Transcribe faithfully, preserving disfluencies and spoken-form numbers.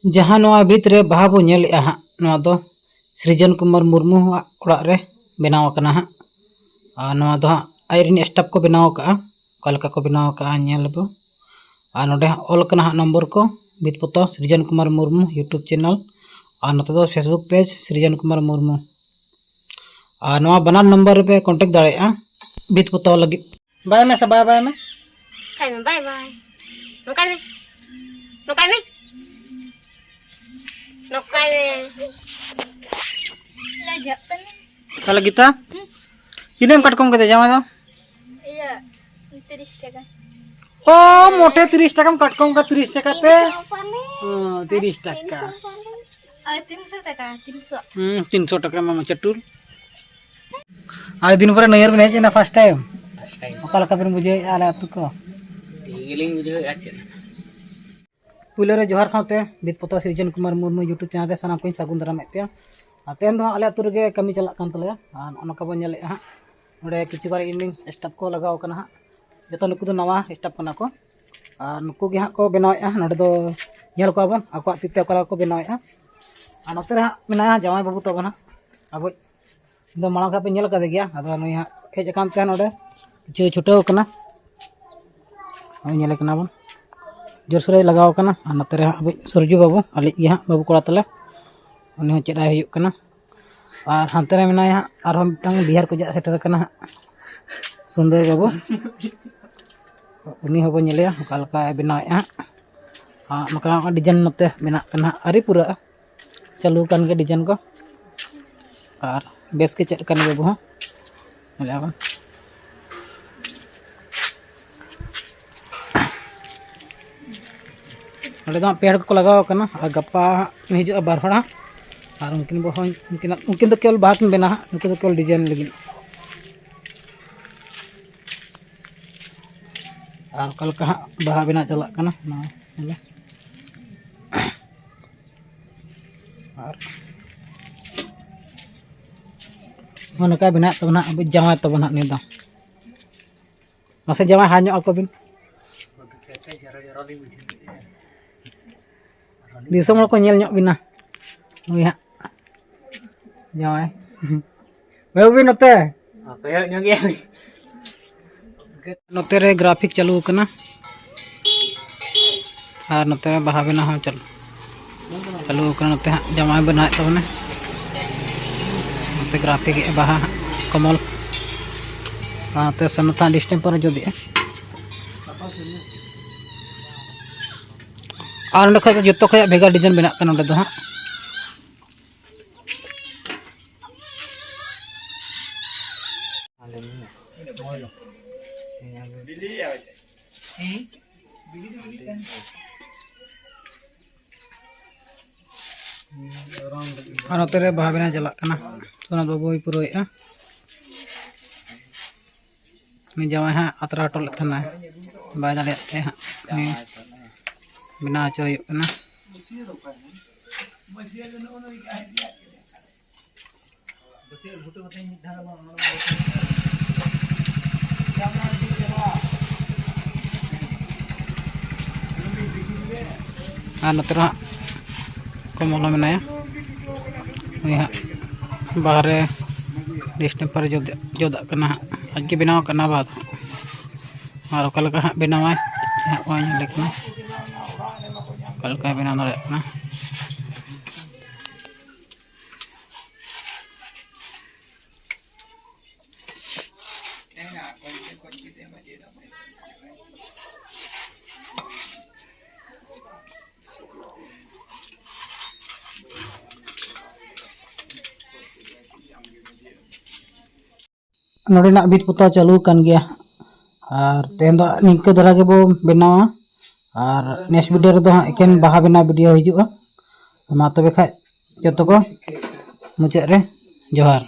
ᱡᱟᱦᱟᱸ ᱱᱚᱣᱟ ᱵᱷᱤᱛ ᱨᱮ ᱵᱟᱦᱟ ᱵᱚ ᱧᱮᱞᱮᱫᱼᱟ ᱦᱟᱸᱜ, ᱱᱚᱣᱟ ᱫᱚ ᱥᱨᱤᱡᱚᱱ ᱠᱩᱢᱟᱨ ᱢᱩᱨᱢᱩᱣᱟᱜ ᱚᱲᱟᱜ ᱨᱮ ᱵᱮᱱᱟᱣ ᱟᱠᱟᱱᱟ ᱦᱟᱸᱜ᱾ ᱟᱨ ᱱᱚᱣᱟ ᱫᱚ ᱦᱟᱸᱜ ᱟᱡ ᱨᱮᱱ staff ᱠᱚ ᱵᱮᱱᱟᱣ ᱟᱠᱟᱫᱼᱟ᱾ ᱚᱠᱟ ᱞᱮᱠᱟ ᱠᱚ ᱵᱮᱱᱟᱣ ᱟᱠᱟᱫᱼᱟ ᱧᱮᱞ ᱟᱵᱚ᱾ ᱟᱨ ᱱᱚᱰᱮ ᱦᱟᱸᱜ ᱚᱞ ᱟᱠᱟᱱᱟ ᱦᱟᱸᱜ ᱱᱚᱢᱵᱚᱨ ᱠᱚ, ᱵᱷᱤᱛ ᱯᱚᱛᱟᱣ ᱥᱨᱤᱡᱚᱱ ᱠᱩᱢᱟᱨ ᱢᱩᱨᱢᱩ YouTube channel, ᱟᱨ ᱱᱚᱛᱮ ᱫᱚ Facebook page ᱥᱨᱤᱡᱚᱱ ᱠᱩᱢᱟᱨ ᱢᱩᱨᱢᱩ᱾ ᱟᱨ ᱱᱚᱣᱟ ᱵᱟᱱᱟᱨ ᱱᱚᱢᱵᱚᱨ ᱨᱮᱯᱮ contact ᱫᱟᱲᱮᱭᱟᱜᱼᱟ ᱵᱷᱤᱛ ᱯᱚᱛᱟᱣ ᱞᱟᱹᱜᱤᱫ᱾ ᱵᱟᱭ ᱢᱮ ᱥᱮ ᱵᱟᱭ, ᱵᱟᱭ ᱢᱮ᱾ ᱵᱟᱭ ᱢᱮ, ᱵᱟᱭ, ᱵᱟᱭ᱾ ᱱᱚᱝᱠᱟᱭ ᱢᱮ, ᱱᱚᱝᱠᱟᱭ ᱢᱮ, ᱱᱚᱝᱠᱟᱭ ᱢᱮ, ᱱᱚᱝᱠᱟᱭ ᱢᱮ᱾ ᱞᱟᱡᱟᱜ ᱠᱟᱱᱟ᱾ ᱛᱟᱦᱚᱞᱮ ᱜᱤᱛᱟ, ᱛᱤᱱᱟᱹᱜ ᱮᱢ ᱠᱟᱴᱠᱚᱢ ᱠᱮᱫᱟ ᱡᱟᱶᱟᱭ ᱫᱚ? ᱤᱭᱟᱹ, ᱛᱤᱨᱤᱥ ᱴᱟᱠᱟ᱾ ᱚ, ᱢᱚᱴᱷᱮ ᱛᱤᱨᱤᱥ ᱴᱟᱠᱟᱢ ᱠᱟᱴᱠᱚᱢ ᱠᱮᱫᱟ, ᱛᱤᱨᱤᱥ ᱴᱟᱠᱟ ᱛᱮ? ᱛᱤᱱᱥᱚ ᱯᱟᱞᱮ᱾ ᱚ, ᱛᱤᱨᱤᱥ ᱴᱟᱠᱟ᱾ ᱛᱤᱱᱥᱚ ᱯᱟᱞᱮ᱾ ᱟᱨ ᱛᱤᱱᱥᱚ ᱴᱟᱠᱟ, ᱛᱤᱱᱥᱚ᱾ ᱦᱩᱸ, ᱛᱤᱱᱥᱚ ᱴᱟᱠᱟ ᱢᱟ ᱪᱟᱹᱴᱩᱨ᱾ ᱟᱹᱰᱤ ᱫᱤᱱ ᱯᱚᱨᱮ ᱱᱟᱹᱭᱦᱟᱹᱨ ᱵᱮᱱ ᱦᱮᱡ ᱮᱱᱟ first time? First time. ᱚᱠᱟ ᱞᱮᱠᱟ ᱵᱮᱱ ᱵᱩᱡᱷᱟᱹᱣᱮᱫᱼᱟ ᱟᱞᱮ ᱟᱹᱛᱩ ᱠᱚ? ᱴᱷᱤᱠ ᱜᱮᱞᱤᱧ ᱵᱩᱡᱷᱟᱹᱣᱮᱫᱼᱟ ᱪᱮᱫ᱾ ᱯᱩᱭᱞᱩ ᱨᱮ ᱡᱚᱦᱟᱨ ᱥᱟᱶᱛᱮ ᱵᱷᱤᱛ ᱯᱚᱛᱟᱣ ᱥᱤᱨᱡᱚᱱ ᱠᱩᱢᱟᱨ ᱢᱩᱨᱢᱩ YouTube channel ᱨᱮ ᱥᱟᱱᱟᱢ ᱠᱚᱧ ᱥᱟᱹᱜᱩᱱ ᱫᱟᱨᱟᱢᱮᱫ ᱯᱮᱭᱟ᱾ ᱟᱨ ᱛᱮᱦᱮᱧ ᱫᱚ ᱦᱟᱸᱜ ᱟᱞᱮ ᱟᱹᱛᱩ ᱨᱮᱜᱮ ᱠᱟᱹᱢᱤ ᱪᱟᱞᱟᱜ ᱠᱟᱱ ᱛᱟᱞᱮᱭᱟ᱾ ᱟᱨ ᱱᱚᱜᱼᱚ ᱱᱚᱝᱠᱟ ᱵᱚᱱ ᱧᱮᱞᱮᱫᱼᱟ ᱦᱟᱸᱜ, ᱱᱚᱰᱮ ᱠᱤᱪᱷᱩ ᱜᱟᱱ ᱤᱧ staff ᱠᱚ ᱞᱟᱜᱟᱣ ᱠᱟᱱᱟ ᱦᱟᱸᱜ᱾ ᱡᱚᱛᱚ ᱱᱩᱠᱩ ᱫᱚ ᱱᱟᱣᱟ staff ᱠᱟᱱᱟ ᱠᱚ᱾ ᱟᱨ ᱱᱩᱠᱩ ᱜᱮ ᱦᱟᱸᱜ ᱠᱚ ᱵᱮᱱᱟᱣᱮᱫᱼᱟ᱾ ᱱᱚᱰᱮ ᱫᱚ ᱧᱮᱞ ᱠᱚᱣᱟ ᱵᱚᱱ ᱟᱠᱚᱣᱟᱜ ᱛᱤ ᱛᱮ ᱚᱠᱟ ᱞᱮᱠᱟ ᱠᱚ ᱵᱮᱱᱟᱣᱮᱫᱼᱟ᱾ ᱟᱨ ᱱᱚᱛᱮ ᱨᱮ ᱦᱟᱸᱜ ᱢᱮᱱᱟᱭᱟ ᱡᱟᱶᱟᱭ ᱵᱟᱹᱵᱩ ᱛᱟᱵᱚᱱ ᱦᱟᱸᱜ, ᱟᱵᱚᱭᱤᱡ ᱫᱚ ᱢᱟᱲᱟᱝ ᱠᱷᱚᱱ ᱯᱮ ᱧᱮᱞ ᱠᱟᱫᱮ ᱜᱮᱭᱟ᱾ ᱟᱫᱚ ᱱᱩᱭ ᱦᱟᱸᱜ ᱦᱮᱡ ᱟᱠᱟᱱ ᱛᱮ ᱱᱚᱰᱮ ᱠᱤᱪᱷᱩ ᱪᱷᱩᱴᱟᱹᱣ ᱠᱟᱱᱟ᱾ ᱱᱚᱜᱼᱚᱭ ᱧᱮᱞᱮ ᱠᱟᱱᱟ ᱵᱚᱱ, ᱡᱳᱨᱥᱳᱨᱮ ᱞᱟᱜᱟᱣ ᱠᱟᱱᱟ᱾ ᱟᱨ ᱱᱚᱛᱮ ᱨᱮ ᱦᱟᱸᱜ ᱟᱵᱚᱭᱤᱡ ᱥᱩᱨᱡᱩ ᱵᱟᱹᱵᱩ, ᱟᱞᱮᱭᱤᱡ ᱜᱮ ᱦᱟᱸᱜ ᱵᱟᱹᱵᱩ ᱠᱚᱲᱟ ᱛᱟᱞᱮ, ᱩᱱᱤ ᱦᱚᱸ ᱪᱮᱫ ᱟᱭ ᱦᱩᱭᱩᱜ ᱠᱟᱱᱟ᱾ ᱟᱨ ᱦᱟᱱᱛᱮ ᱨᱮ ᱢᱮᱱᱟᱭᱟ ᱦᱟᱸᱜ ᱟᱨᱦᱚᱸ ᱢᱤᱫᱴᱟᱝ ᱵᱤᱦᱟᱨ ᱠᱷᱚᱱᱟᱜ ᱥᱮᱴᱮᱨ ᱟᱠᱟᱱᱟ ᱦᱟᱸᱜ ᱥᱩᱱᱫᱚᱨ ᱵᱟᱹᱵᱩ᱾ ᱩᱱᱤ ᱦᱚᱸᱵᱚᱱ ᱧᱮᱞᱮᱭᱟ ᱚᱠᱟ ᱞᱮᱠᱟᱭ ᱵᱮᱱᱟᱣᱮᱫᱼᱟ ᱦᱟᱸᱜ᱾ ᱟᱨ ᱱᱚᱝᱠᱟ design ᱱᱚᱛᱮ ᱵᱮᱱᱟᱜ ᱠᱟᱱᱟ ᱦᱟᱸᱜ, ᱟᱹᱣᱨᱤ ᱯᱩᱨᱟᱹᱜᱼᱟ, ᱪᱟᱹᱞᱩ ᱟᱠᱟᱱ ᱜᱮᱭᱟ design ᱠᱚ᱾ ᱟᱨ ᱵᱮᱥ ᱜᱮ ᱪᱮᱫ ᱠᱟᱱ ᱵᱟᱹᱵᱩ ᱦᱚᱸ, ᱧᱮᱞᱮᱫᱼᱟ ᱵᱚᱱ᱾ ᱱᱚᱸᱰᱮ ᱫᱚ ᱦᱟᱸᱜ ᱯᱮ ᱦᱚᱲ ᱠᱚᱠᱚ ᱞᱟᱜᱟᱣ ᱠᱟᱱᱟ, ᱟᱨ ᱜᱟᱯᱟ ᱦᱟᱸᱜ ᱠᱤᱱ ᱦᱤᱡᱩᱜᱼᱟ ᱵᱟᱨ ᱦᱚᱲ ᱦᱟᱸᱜ᱾ ᱟᱨ ᱩᱱᱠᱤᱱ ᱵᱚᱦᱚᱧ, ᱩᱱᱠᱤᱱᱟᱜ, ᱩᱱᱠᱤᱱ ᱫᱚ ᱠᱮᱵᱚᱞ ᱵᱟᱦᱟ ᱠᱤᱱ ᱵᱮᱱᱟᱣᱟ ᱦᱟᱸᱜ, ᱱᱩᱠᱩ ᱫᱚ ᱠᱮᱵᱚᱞ design ᱞᱟᱹᱜᱤᱫ᱾ ᱟᱨ ᱚᱠᱟ ᱞᱮᱠᱟ ᱦᱟᱸᱜ ᱵᱟᱦᱟ ᱵᱮᱱᱟᱣ ᱪᱟᱞᱟᱜ ᱠᱟᱱᱟ, ᱱᱚᱣᱟ ᱧᱮᱞᱮ᱾ ᱟᱨ ᱱᱚᱜᱼᱚ ᱱᱚᱝᱠᱟ ᱵᱮᱱᱟᱜ ᱛᱟᱵᱚᱱᱟ ᱟᱵᱚ ᱡᱟᱶᱟᱭ ᱛᱟᱵᱚᱱ ᱦᱟᱸᱜ ᱱᱩᱭ ᱫᱚ᱾ ᱢᱟᱥᱮ ᱡᱟᱶᱟᱭ ᱦᱟ ᱧᱚᱜ ᱟᱠᱚ ᱵᱤᱱ᱾ ᱫᱤᱥᱚᱢ ᱦᱚᱲ ᱠᱚ ᱧᱮᱞ ᱧᱚᱜ ᱵᱤᱱᱟ᱾ ᱱᱩᱭ ᱦᱟᱸᱜ ᱡᱟᱶᱟᱭ᱾ ᱵᱟᱹᱵᱩ ᱱᱚᱛᱮ᱾ ᱠᱚᱭᱚᱜ ᱧᱚᱜ ᱜᱮᱭᱟ᱾ ᱱᱚᱛᱮ ᱨᱮ ᱜᱨᱟᱯᱷᱤᱠ ᱪᱟᱹᱞᱩ ᱟᱠᱟᱱᱟ᱾ ᱟᱨ ᱱᱚᱛᱮ ᱨᱮ ᱵᱟᱦᱟ ᱵᱮᱱᱟᱣ ᱦᱚᱸ ᱪᱟᱹᱞᱩ, ᱪᱟᱹᱞᱩ ᱟᱠᱟᱱᱟ᱾ ᱱᱚᱛᱮ ᱦᱟᱸᱜ ᱡᱟᱶᱟᱭ ᱵᱮᱱᱟᱣᱮᱫ ᱛᱟᱵᱚᱱᱟ᱾ ᱱᱚᱛᱮ ᱜᱨᱟᱯᱷᱤᱠ ᱮᱫᱼᱟ ᱵᱟᱦᱟ ᱦᱟᱸᱜ ᱠᱚᱢᱚᱞ᱾ ᱟᱨ ᱱᱚᱛᱮ ᱥᱮᱱ ᱱᱚᱛᱮ ᱦᱟᱸᱜ ᱰᱤᱥᱴᱮᱢᱯᱟᱨ ᱮ ᱡᱩᱛ ᱮᱫᱼᱟ᱾ ᱟᱨ ᱚᱸᱰᱮ ᱠᱷᱚᱡ ᱫᱚ ᱡᱚᱛᱚ ᱠᱷᱚᱡᱟᱜ ᱵᱷᱮᱜᱟᱨ ᱰᱤᱡᱟᱭᱤᱱ ᱵᱮᱱᱟᱜ ᱠᱟᱱᱟ ᱚᱸᱰᱮ ᱫᱚ ᱦᱟᱸᱜ᱾ ᱟᱨ ᱱᱚᱛᱮ ᱨᱮ ᱵᱟᱦᱟ ᱵᱮᱱᱟᱣ ᱪᱟᱞᱟᱜ ᱠᱟᱱᱟ᱾ ᱥᱳᱱᱟ ᱵᱟᱹᱵᱩᱭ ᱯᱩᱨᱟᱹᱣᱮᱫᱼᱟ᱾ ᱩᱱᱤ ᱡᱟᱶᱟᱭ ᱦᱟᱸᱜ ᱟᱛᱨᱟ ᱦᱚᱴᱚ ᱞᱮᱫ ᱛᱟᱦᱮᱱᱟᱭ, ᱵᱟᱭ ᱫᱟᱲᱮᱭᱟᱜ ᱛᱮ ᱦᱟᱸᱜ ᱩᱱᱤ ᱵᱮᱱᱟᱣ ᱦᱚᱪᱚ ᱦᱩᱭᱩᱜ ᱠᱟᱱᱟ᱾ ᱟᱨ ᱱᱚᱛᱮ ᱨᱮ ᱦᱟᱸᱜ ᱠᱚᱢᱚᱞ ᱦᱚᱸ ᱢᱮᱱᱟᱭᱟ᱾ ᱩᱱᱤ ᱦᱟᱸᱜ ᱵᱟᱦᱨᱮ ᱰᱤᱥᱴᱮᱢᱯᱟᱨ ᱡᱚᱫ-, ᱡᱚᱫᱟᱜ ᱠᱟᱱᱟ ᱦᱟᱸᱜ᱾ ᱟᱡ ᱜᱮ ᱵᱮᱱᱟᱣ ᱠᱟᱱᱟ ᱵᱟᱫ᱾ ᱟᱨ ᱚᱠᱟ ᱞᱮᱠᱟ ᱦᱟᱸᱜ ᱵᱮᱱᱟᱣᱟᱭ, ᱦᱟᱸᱜ ᱵᱟᱹᱧ ᱧᱮᱞᱮ ᱠᱟᱱᱟ ᱚᱠᱟ ᱞᱮᱠᱟᱭ ᱵᱮᱱᱟᱣ ᱫᱟᱲᱮᱭᱟᱜ ᱠᱟᱱᱟ᱾ ᱱᱚᱰᱮᱱᱟᱜ ᱵᱷᱤᱛ ᱯᱚᱛᱟᱣ ᱪᱟᱹᱞᱩ ᱟᱠᱟᱱ ᱜᱮᱭᱟ᱾ ᱟᱨ ᱛᱮᱦᱮᱧ ᱫᱚ ᱱᱤᱝᱠᱟᱹ ᱫᱷᱟᱨᱟ ᱜᱮᱵᱚ ᱵᱮᱱᱟᱣᱟ᱾ ᱟᱨ next video ᱨᱮᱫᱚ ᱦᱟᱸᱜ ᱮᱠᱮᱱ ᱵᱟᱦᱟ ᱵᱮᱱᱟᱣ video ᱦᱤᱡᱩᱜᱼᱟ᱾ ᱢᱟ ᱛᱚᱵᱮ ᱠᱷᱟᱡ ᱡᱚᱛᱚ ᱠᱚ ᱢᱩᱪᱟᱹᱫ ᱨᱮ ᱡᱚᱦᱟᱨ᱾